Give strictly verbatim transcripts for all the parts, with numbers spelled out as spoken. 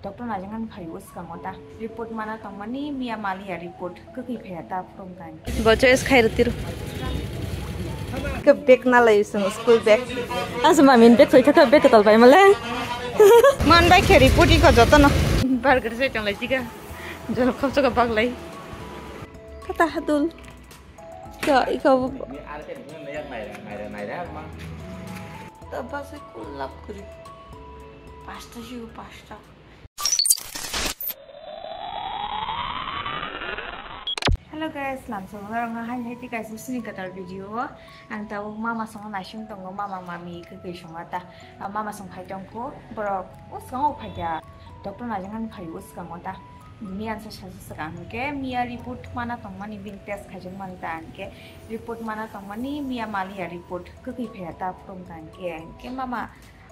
Doctor najaknani phaio swkango ta. Report mana tongmani miya maliya report kwkwi phaiya ta phwrwng kha. Bo choice khai rwtiro. Ke bag na lai sung school bag. Asa mamin bag soi kha bag tol bai male. Man bai khe report iko jotono. Burger se tong lai jiga. Jolo khopso ka bag lai. Kata hadul. Ka iko. Ni ar ke ni nayak naira naira naira mang. Ta bas ko lap kuri. Pasta shu pasta. Hello guys, lamsong norok no hai hai tei kaisa sini kwtal video o. Ang tabuk mama songo naising tongo, mama mami kwkwi songo ta. Ah, mama song phai tongkho, borok uskango phaikha, doctor najaknani phai uskango ta. Miya sa sa swkang hwnkhe miya report mana tongmani bini test khaijak mani ta hwnkhe report mana tongmani miya maliya report kwkwi phaiya ta phwrwng kha hwnkhe, hwnkhe mama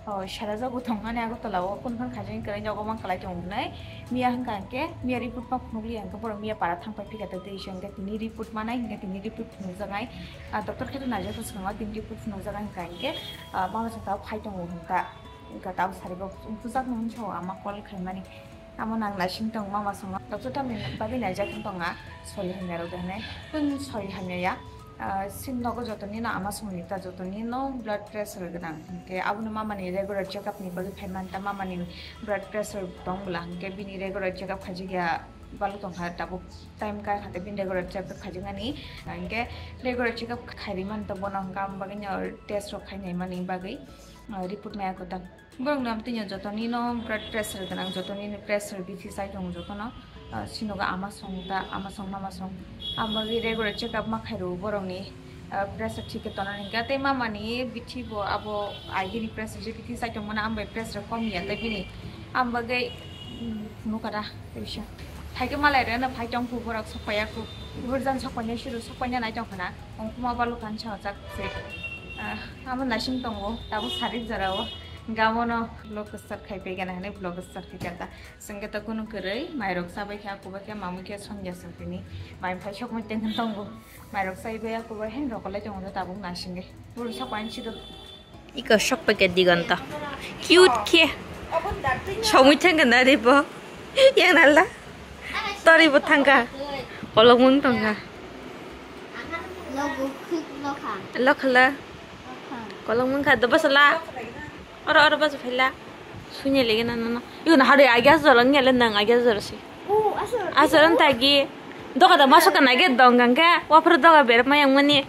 Oh, sara jago tongmani Agartala o, phone phone khaijani kwrwi nogo mang kwlai tongo hwnwi. Miya hwnkha hwnkhe, miya report ma phunukliya hwnkhe, borok miya para thangpai phikha tei tei se hwnkhe tini report manai hwnkhe tini report phunukjaknai. Ah, doctor khe to naijak swkango tini report phunukjaknai hwnkha hwnkhe, ah, mama chwng tabuk phai tongo hwnkha. Hwnkha tabuk sarigo bujakno hwnwi sao ama call khaimani. Amo nang naising tong mama songo. Doctor tamni bagwi naijak wng tong a, soi hamya rok de hwnwi. Kun soi hamya ya? Ah, sin nogo jotoni no ama songni ta jotoni no blood pressure gwnang. Hwnkhe abono mama ni regular check up ni bagwi phai man ta, mama ni blood pressure tong bwla hwnkhe bini regular check up khaijak ya balu tong kha tabuk time kai kha tei bini regular check up khaijak nani. Hwnkhe regular check up khairi man ta bono hwnkhe amo bagwi no test rok khainai mani bagwi, ah, report maya kwtal. Borok no tini jotoni no blood pressure gwnang, jotoni no pressure B P sai tongo jotono, ah, sinogo ama song ta, ama song, mama song. Ang bagwi regular check up ma khairo borok ni, ah, pressure thik khe tonani hwnkhe tei mama ni bithi bo abo I D ni pressure je bithi sai tongmani ang bai pressure kom ya tei bini ang bagwi, mm, nukha da tei bisa. Hai khe malai rwna phai tong kho borok sok paiya kho, burjan sok painai suru sok paina nai tong khana, ongkhuma balu kan sa jak se. Ah, amo naising tongo tabuk sari jora o. Gabono vlog start khai phaikha na hinwi vlog start khai kha ta. Chwng khe ta kunu kwrwi mairok chabai khe, akubai khe, mamui khe, songya chwng tini mai phai sokmui tengkhe tongo. Mairok chaibai, akubai, hen rokolai tongo tabuk naisingwi. Buru sokmani sido. Iko sokpai khe digonta. Cute khe. Somui thangkhe nari bo. Yang nala. Tori bo thangkha. Kolokmung tongkha. Lokhala. Kolokmung kha do basala. Oro, oro bas phaila. Sunya lege na, na, na. Igun hari agya jora nge le nang agya jora si. Oh, asal. Asal anta gi. Doka da masuk kan agya dong gangka. Wapur doka ber mayang mani.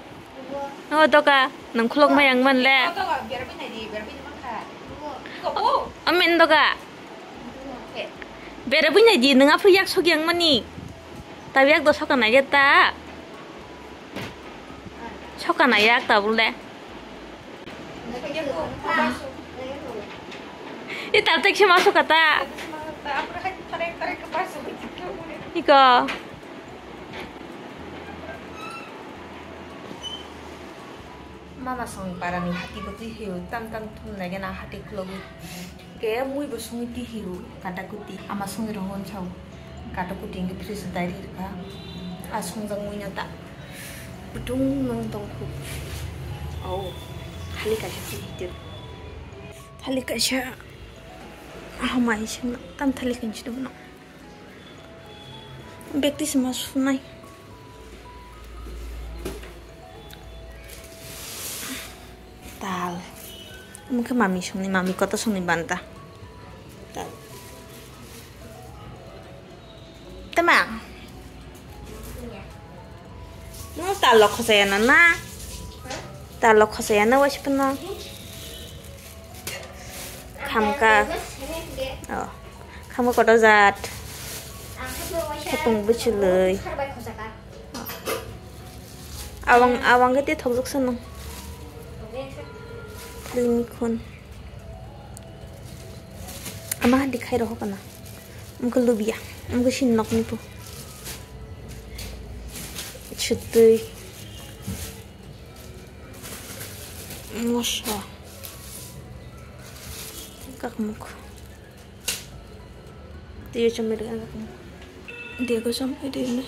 Oh, doka nang khulok mayang man le. Doka ber bai nai di, ber bai nai man kha. Amin doka. Ber bai nai di, nang aphu yak sok yang mani. Tabi yak do sok kan agya ta. Sok kan agya ta bul de. Ita tek sima suka ta. Iko. Mama song parani hati bwtwi hiyo tam tam thum nai gana hati khulogwi. Ke mui bo songwi twi hiyo kata kuti ama songwi rohon sao. Kato kuting ke fridge dai ri kha. A songjak mui no ta. Kutung nung tong khu. Oh, thali kaisa twi hitir. Thali kaisa. Ah, mai sing tam thali kaisa tu no. Bekti sima sunai. Tal. Mungkin mami songni, mami kota songni banta. Tal. Tama. No talo khosaya na na. Talo khosaya na wasi pano. Khamka. Oh. Khamka koto jat. Khapung buchului. Awang, awang gete thokjak sano. Limi khun. Ama hadi khai roho kana. Mungkha lubia. Mungkha sin nok nipu. Chutui. Mosla. Kakmuk. Dia chom dia kakmuk. Dia ko chom dia ni.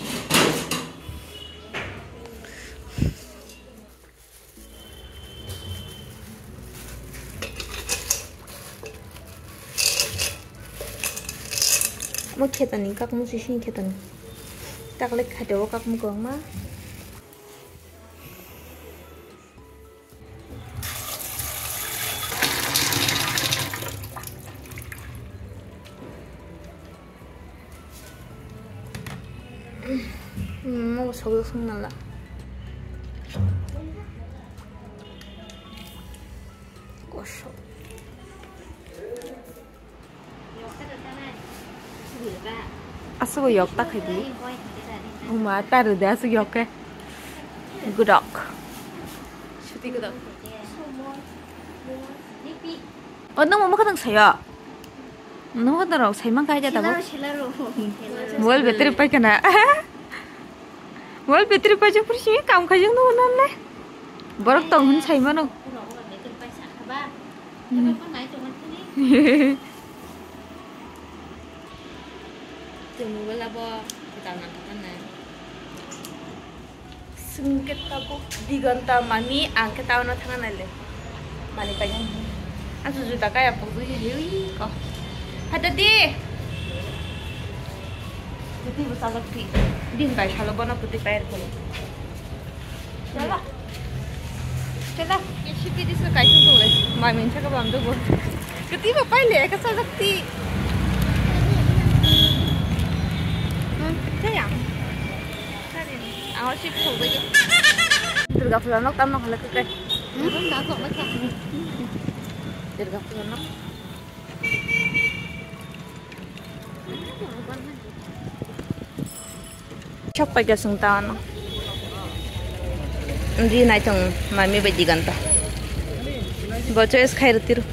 Mo khetani kakmo sisini khetani. Takle khato o kakmo kwbangma. Mo sogwi khung nala. Kosok. Aswk yok ta khai di. Uma ta rw de aswk yok khe. Gudok. Suti gudok. O nang mama kadang saya. Nang kadang rok sai mang kai jata bo. Mobile battery pai kana. Mobile battery pai jang pur simi kam khai jang nang nang le. Borok tong hun sai mano. Tini wala bo kita nang kata na. Sengke tabuk di ghanta mami ang ke tauna thangna le. Mani payan. Asu juta kaya pok dui hui ko. Hada di. Jadi besar lagi. Din bai salo bono putih pair ko. Chala. Chala. Ye shipi diso kai thung thung le. Ma min chaka bam do bo. Kati ba pai le ka sa jakti. Hmm, kaya. Ang ship thung ba. Durga puja nok tam nok le kai. Hmm, na sok ba ka. Durga puja nok. Sok paikha chwng ta ano. Di nai tong mami bai di ghanta. Bo choice khai rwtiro.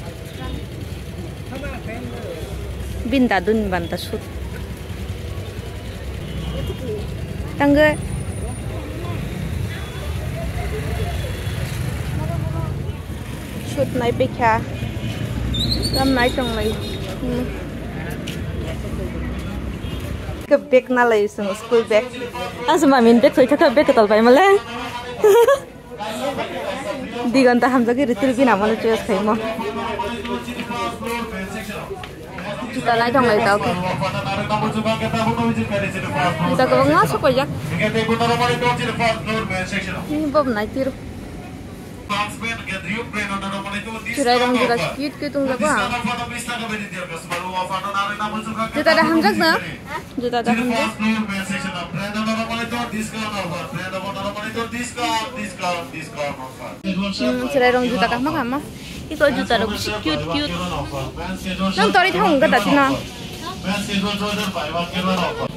Bin dadun banta sut. Tangwi. Shoot nai pekha. Lam nai tong lai. Hmm. Ke bag na lai sung school bag. Ang sama min bag soi kha bag tol pai male. Di ghanta hamjak ri tir bina male choice khai mo. Juta nai tong lai tau khe. Juta kwbangma sok paijak. Ni bob nai tiro. Chwrairok juta cute cute wngjak ba. Juta da hamjak na? Juta da hamjak. Hmm, chwrairok juta kahma kahma. Iko juta rok bisi cute cute. Nang tori thang wngkha da tino. Men's jeans, buy one get one offer.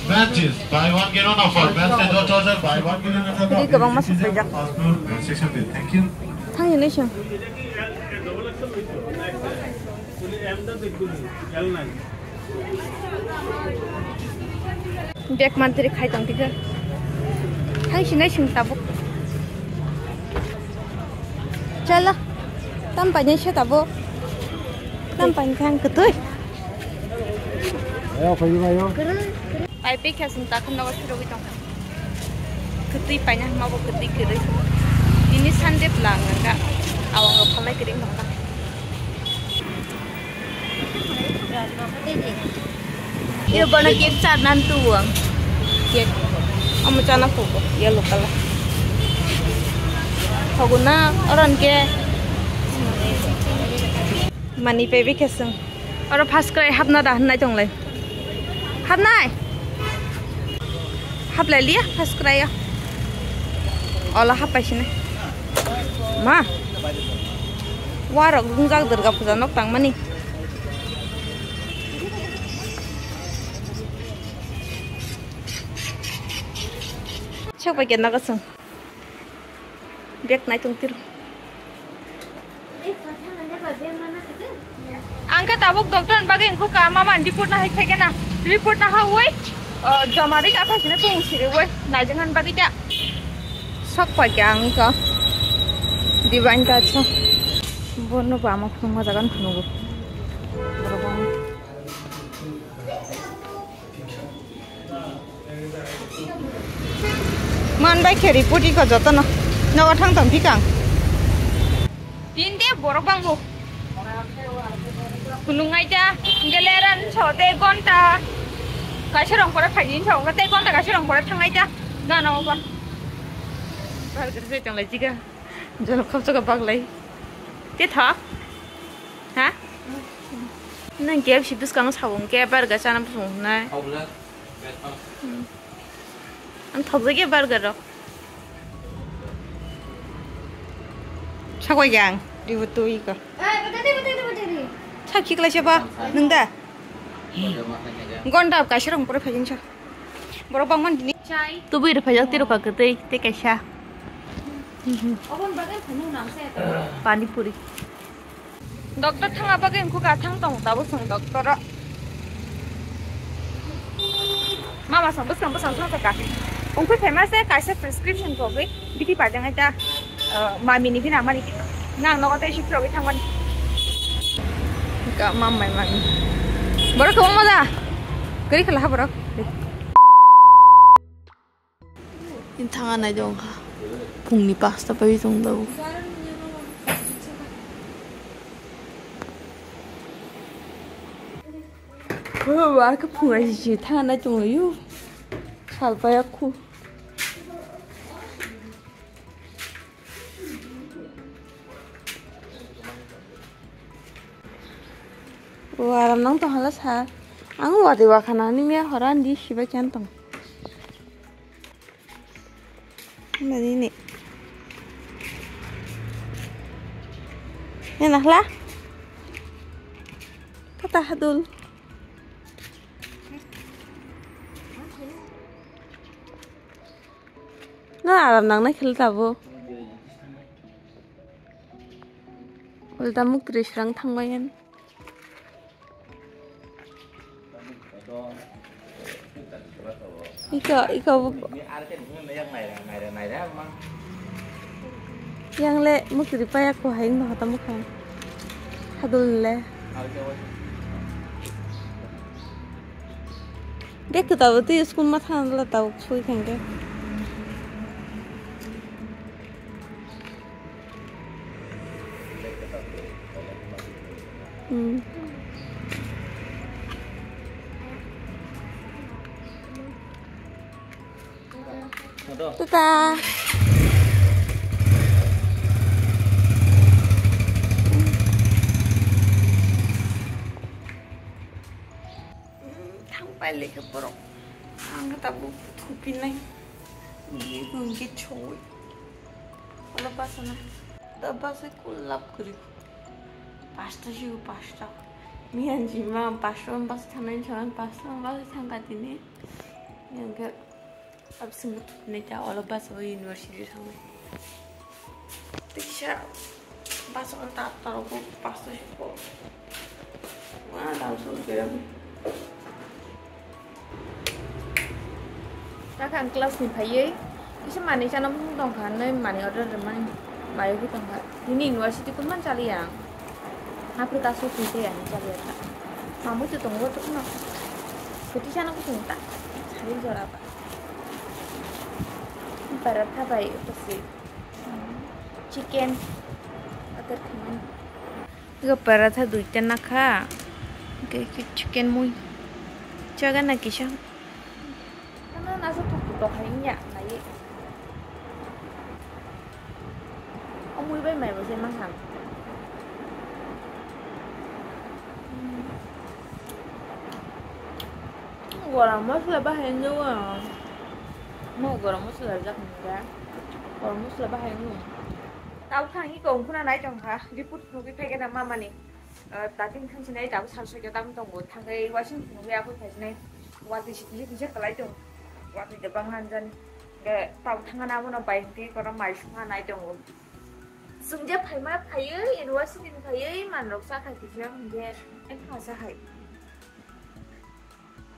Men's jeans, buy one get one offer. Men's jeans, buy one get one offer. Tini kwbangma sok paijak. Thank you. Thang hinwi song. Bag mantri khai tong kisa. Thang sinai sing tabuk. Chala. Tam painai se tabuk. Tam pain khang ketui. Ayo, khayu ayo. Pai pe khe sung ta khum nogo phirogwi tong kha. Kwtwi paina hwnma bo kwtwi kwrwi. Tini Sunday bwla ang nangkha. Awang rok phalnai kwrwi wng tong kha. Iyo bono cake charnan tubu ang. Cake. Omo chana phugo yellow color. Phugo na oron ke. Mani pebe keseng. Oro first cry hapna da hwnai tonglai. Hapnai. Haplai liya first cry ya. Ola happai sini. Ma. Warok gungjak Durga puja nok tangmani. Sok bai kena kasong. Bag nai tong tiro. Ang khe tabuk doctor ni bagwi wngkha, mama ni report na hai khaikhe na, report na ha ui, joma ri ka khaisine kung siri ui, naijak nani bagwi ta. Sok pai khe ang kha, divine touch. Bono bo ama phunukma jaga no phunugo. Borok bo. Man bai khe report iko jotono. Nogo thang tong phikang. Tin de borok bangbo. Phunung ai ta, gele ran so te gonta kaisa rong pore phai din so, te gonta kaisa rong pore thang ai ta, gana oba. Bar gere se tang lai jiga. Jol khop chok bak lai. Te tha? Ha? Nang K F C bwskang sabung ke bar ga chana bwsung nai. Hmm. Ang thok jage burger rok. Sakoi jang, ribu tui ko. Sakhi klai seba, nung da. Gonda kaisa rong pore phajing sa. Borok bangman dini. Tubui rok phajak tiro ka kwtwi, te kaisa. Pani puri. Doctor thangna bagwi wngkha kha, thang tong tabuk chwng doctor o. Mama song bwskang bwskang thang kha. Wngkha phaima se kaisa prescription rogwi biti pajang ai ta, uh, mami ni bini amani nang nogo tei sip rogwi thangmani. Ka mam mai mami. Borok kwbangma da. Kwrwi khala ha borok. Thang anai jong kha. Phungni pasta pai jong daw. Ko ba ka phung ai si thang anai jong yu. Sal pa ya khu. Waram nang tong hala sa. Ang wadi wakhana ni me horan di siba kyan tong. Nani ni. Ni nahla? Kata hadul. Na aram nang na khil tabo. Ulta muk trisrang thangbayan. Iko, iko bu. Yang le mukri paya ko hai no hata mukha. Hadul le. Dek tu tabu tu school ma thang la tabu sui thang ke. Hmm. Tata. Thang pai lekha borok. Ang tabuk thupinai. Bini hwnke choi. Ola basana. Da basai kulap kuri. Pasta siu pasta. Miyan jima pasta bas thanai chan pasta bas thangka tini. Yang ke. Absing neta olo bus o university thangwi. Tiksa bus o ta ta ro bus o ko. Wa da so ke. Ta kan class ni phaiwi. Kisa mani chana bung tong kha nei mani order mani. Mayo ki tong kha. Tini university kun man chali yang. Africa so ki te yang chali ta. Mamu tu tong go tu no. Kuti chana ko tong ta. Sari jora ba. Paratha bai kasi chicken agar khaman. Ga paratha duita nakha. Ga chicken mui. Chaga na kisa. Ano nasa thok thok hai nya nai. Omui bai mai bo se mang ham. Gorom mosla bahai nw. Mo gorom mosla jak nw da. Gorom mosla bahai nw. Tau khangi kong khuna nai tong kha. Report nugwi phai khe na mama ni. Tatin khansi nai tau sal soi khe tam tong bo. Thangai wasing nugwi aphoi phai nai. Wati si kisa kisa kalai tong. Wati de bang lan jan. Ge tau thanga na mo na bai ti kono mai sung nai tong bo. Sung je phai ma phai ui, university ni phai ui, man rok sa khai kisa hingge. Ek ma sa hai.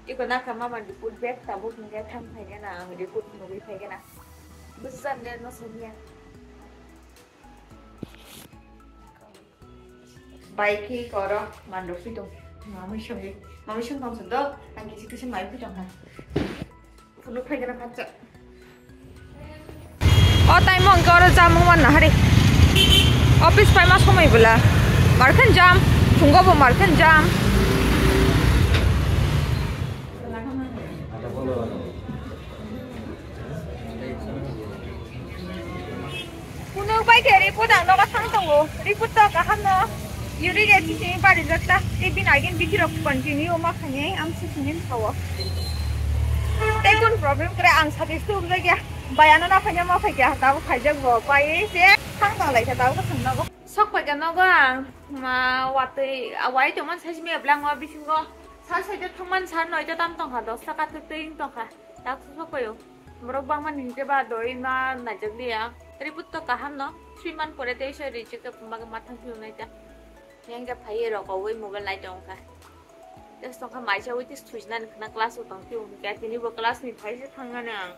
Iko na kha mama report bag tabuk hingke thang phaikhe na ang report nugwi phaikhe na. Bwswk jani no saniya. Bai khe koro mandok phi tong. Mamui songwi, mamui song tong song do, ang kisi kisi mai phi tong ha. Phunuk phaikhe na phatsa. O time o hwnkhe oro jam wngmano hari. Office paima somoi bwla. Barkhan jam. Phungo bo markhe jam. Kuno bai khe report ang nogo thang tongo. Report to kaham no. Uric acid ni bari jata. Tei bini agin bithi rok continue ma khani am si sini thawo. Tei kun problem kre ang sati stu umjagya. Bai ano na phanya ma phagya. Tabo khaijak bo. Bai se thang tong lai kha tabo thang nogo. Sok phagya nogo ang. Ma watwi awai tongman sai simi blango bisingo. Sar saida thangman sar noita tam tongkha, dosta kathwk twi wng tongkha. Tak sok phaio. Borok bangma ni hwnkhe ba doi ma naijak liya. Report to kaham no. Three month pore tei se reject wngma khe ma thang phiyok naita. Yang khe phaiye rok owi mobile nai tongkha. Tei tongkha maisa wi tei swijna ni khna class o tong phiyok hwnkhe tini bo class ni phaisa thangnani ang.